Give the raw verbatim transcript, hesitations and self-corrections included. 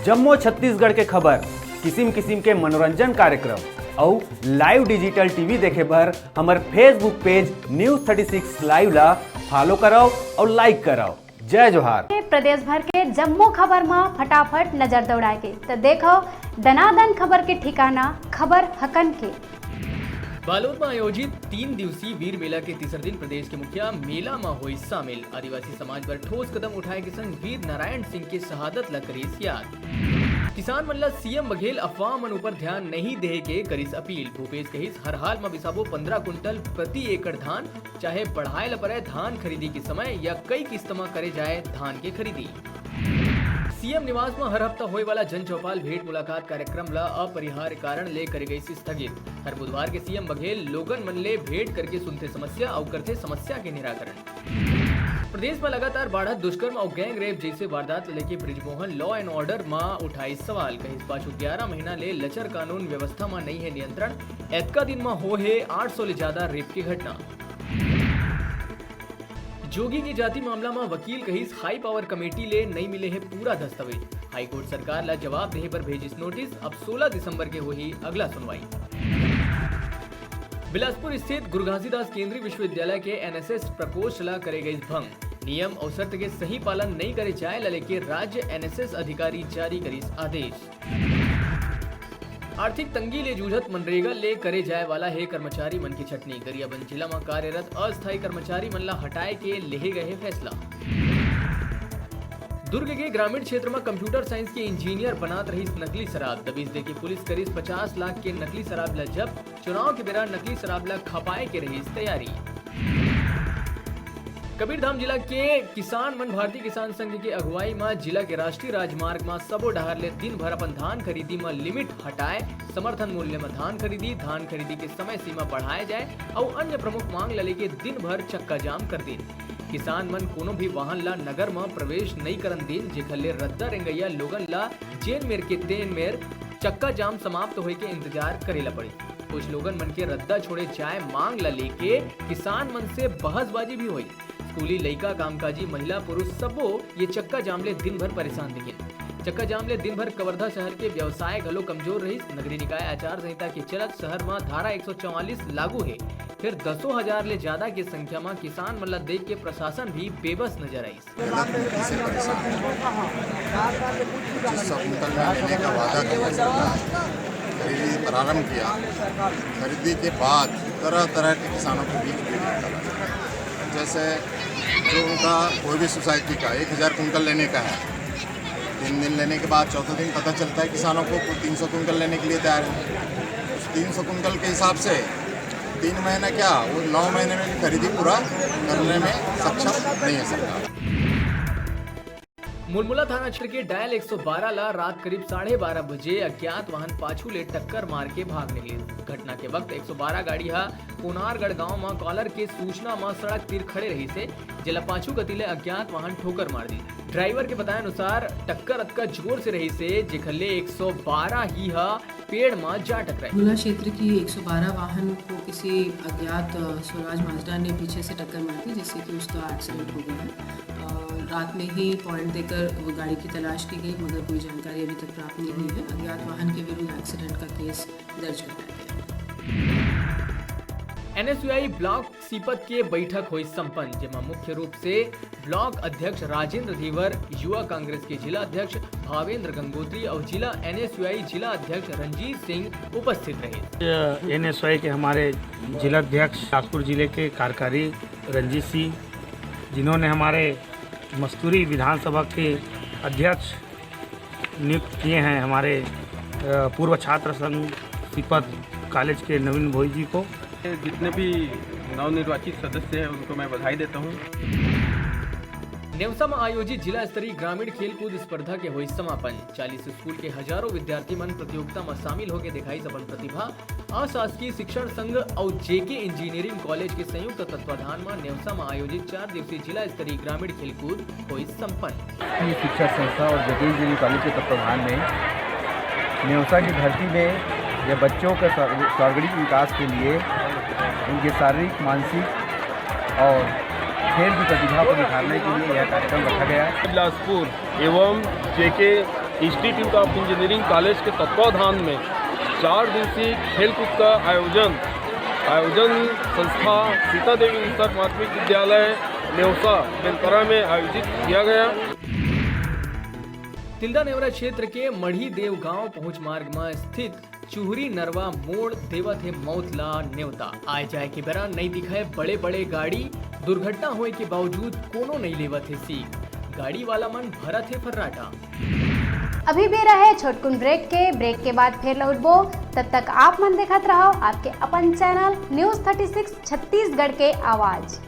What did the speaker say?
जम्मो छत्तीसगढ़ के खबर, किसिम किसिम के मनोरंजन कार्यक्रम अउ live digital T V देखे बर हमर Facebook page News thirty six Live ला follow करव अउ like करव। जय जोहार। प्रदेश भर के जम्मो खबर म फटाफट नजर दौड़ाए के, त देखव दनादन खबर के ठिकाना खबर हकन के। बालोद म आयोजित तीन दिवसीय वीर मेला के तीसर दिन प्रदेश के मुखिया मेला म होइस शामिल। आदिवासी समाज बर ठोस कदम उठाए के संग वीर नारायण सिंह के शहादत ल करिस याद। किसान मन ल C M बघेल अफवाह मन ऊपर ध्यान नहीं देहे के करिस अपील। भूपेश कहिस, हर हाल म बिसाबो पन्द्रह कुंटल प्रति एकड़ धान, चाहे बढ़ाए ल परे धान खरीदी के समय या कई किस्त म करे जाए धान के खरीदी। C M निवास म हर हफ्ता होए वाला जन चौपाल भेंट मुलाकात कार्यक्रम ल अपरिहार्य कारण ले करे गइस स्थगित। हर बुधवार के C M बघेल लोगन मन ले भेंट करके सुनथे समस्या अउ करथे समस्या के निराकरण। प्रदेश म लगातार बाढ़त दुष्कर्म अउ gang rape जइसे वारदात ल लेके बृजमोहन law and order म उठाइस सवाल। कहिस, पाछू ग्यारह महीना ले लचर कानून व्यवस्था म नइ हे नियंत्रण। एतका दिन म हो हे आठ सौ ले जादा rape के घटना। जोगी के जाति मामला म वकील कहिस, high power committee ले नइ मिले हे पूरा दस्तावेज। हाईकोर्ट सरकार ल जवाब देहे बर भेजिस नोटिस। अब सोलह दिसंबर के होही अगला सुनवाई। बिलासपुर स्थित गुरु घासीदास केंद्रीय विश्वविद्यालय के N S S प्रकोष्ठ ल करे गइस भंग। नियम अउ शर्त के सही पालन नइ करे जाए ल लेके राज्य N S S अधिकारी जारी करिस आदेश। आर्थिक तंगी ले जूझत मनरेगा ले करे जाए वाला हे कर्मचारी मन के छटनी। गरियाबंद जिला म कार्यरत अस्थायी कर्मचारी मन ल हटाए के लेहे गए हे फैसला। दुर्ग के ग्रामीण क्षेत्र म computer science के इंजीनियर बनात रहिस नकली शराब। दबिश देके पुलिस करिस पचास लाख के नकली शराब ल जब्त। चुनाव के बेरा नकली शराब ल खपाए के रहिस तैयारी। कबीरधाम जिला के किसान मन भारतीय किसान संघ के अगुवाई म जिला के राष्ट्रीय राजमार्ग म सबो डहार ले दिन भर अपन धान खरीदी म limit हटाए, समर्थन मूल्य म धान खरीदी, धान खरीदी के समय सीमा बढ़ाए जाए अउ अन्य प्रमुख मांग ल लेके दिन भर चक्का जाम कर दिन। किसान मन कोनो भी वाहन ल नगर म प्रवेश नइ करन दिन, जेखर ले रद्दा रेंगइया लोगन ल जेन मेर के तेन मेर चक्का जाम समाप्त होए के इंतजार करे ल पड़ी। कुछ लोगन मन के रद्दा छोड़े जाए मांग ल लेके किसान मन से बहसबाजी भी होई। स्कूली लइका, कामकाजी महिला, पुरुष सबो ये चक्का जाम ले दिन भर परेशान दिखिन। चक्का जाम ले दिन भर कवर्धा शहर के व्यवसाय घलो कमजोर रहिस। नगरीय निकाय आचार संहिता के चलत शहर म धारा एक सौ चौवालीस लागू हे, फिर दसों हजार ले ज्यादा के संख्या म किसान मन ल देख के प्रशासन भी बेबस नजर आइस। गलत नीति से परेशान हैं। पच्चीस सौ कुंटल में लेने का वादा किया सरकार, खरीदी प्रारंभ किया, खरीदी के बाद तरह तरह के किसानों के बीच भीड़ चला। जैसे जो उनका कोई भी सोसाइटी का एक हज़ार कुंटल लेने का है, तीन दिन लेने के बाद चौथे दिन पता चलता है किसानों को, कोई तीन सौ कुंटल लेने के लिए तैयार है। उस तीन सौ कुंटल के हिसाब से तीन महीना क्या, वो नौ महीने में भी खरीदी पूरा करने में सक्षम नहीं है सरकार। मुलमुला थाना क्षेत्र के डायल एक सौ बारह ला रात करीब साढ़े बारह बजे अज्ञात वाहन पाछू ले टक्कर मार के भाग निकलिस। घटना के वक्त एक सौ बारह गाड़ी हा कोनारगढ़ गांव म कॉलर के सूचना म सड़क तीर खड़े रहिस हे, जेला पाछू कति ले अज्ञात वाहन ठोकर मार दिस। ड्राइवर के बताए अनुसार टक्कर अतका जोर से रहिस हे, जेखर ले एक सौ बारह ही हा पेड़ म जा टकराए। मुला क्षेत्र की एक सौ बारह वाहन को किसी अज्ञात, अ, स्वराज माजडा ने पीछे से टक्कर मार दी, जिससे कि उसका एक्सीडेंट हो गया है। अ, रात में ही पॉइंट देकर वो गाड़ी की तलाश की गई, मगर कोई जानकारी अभी तक प्राप्त नहीं हुई है। अज्ञात वाहन के विरुद्ध एक्सीडेंट का केस दर्ज कर लिया गया है। एनएसयूआई ब्लॉक सीपत के बैठक होइस संपन्न, जेमा मुख्य रूप से ब्लॉक अध्यक्ष राजेंद्र धीवर, युवा कांग्रेस के जिला अध्यक्ष भावेंद्र गंगोत्री अउ जिला एनएसयूआई जिला अध्यक्ष रंजीत सिंह उपस्थित रहे। एनएसयूआई के हमारे जिला अध्यक्ष बिलासपुर जिले के कार्यकारी रंजीत सिंह, जिन्होंने हमारे मस्तूरी विधानसभा के अध्यक्ष नियुक्त किए हैं हमारे, अ, पूर्व छात्र संघ सीपत कॉलेज के नवीन भोई जी को। जितने भी नवनिर्वाचित सदस्य हैं, उनको मैं बधाई देता हूँ। नेवसा में आयोजित जिला स्तरीय ग्रामीण खेलकूद स्पर्धा के होइस समापन। चालीस स्कूल के हजारों विद्यार्थी मन प्रतियोगिता में शामिल होके दिखाइस अपन प्रतिभा। अशासकीय शिक्षण संघ अउ जेके इंजीनियरिंग कॉलेज के संयुक्त तत्वाधान म नेवसा म आयोजित चार दिवसीय जिला स्तरीय ग्रामीण खेलकूद होइस संपन्न। की शिक्षा संस्था और जेके इंजीनियरिंग कॉलेज के तत्वाधान में नेवसा की धरती में ये बच्चों के सर्व-, सर्वांगीण विकास के लिए, उनके शारीरिक, मानसिक और खेल की प्रतिभा को निखारने के लिए यह कार्यक्रम रखा गया है। बिलासपुर एवं जेके इंस्टीट्यूट ऑफ इंजीनियरिंग कॉलेज के तत्वाधान में चार दिवसीय खेलकूद का आयोजन आयोजन संस्था सीता देवी उच्चतर माध्यमिक विद्यालय नेवसा बेलतरा में आयोजित किया गया। तिल्दा नेवरा क्षेत्र के मढ़ी देव गांव पहुंच मार्ग में स्थित चुहरी नरवा मोड़ देवत हे मौत ला नेवता। आए जाए के बेरा नई दिखाए बड़े बड़े गाड़ी, दुर्घटना होए के बावजूद कोनो नई लेवत हे सीख। गाड़ी वाला मन भरत हे फर्राटा। अभी बेरा है छोटकुन ब्रेक के। ब्रेक के बाद फिर लौटबो। तब तक आप मन देखत रहो आपके अपन channel news thirty six Chhattisgarh के आवाज।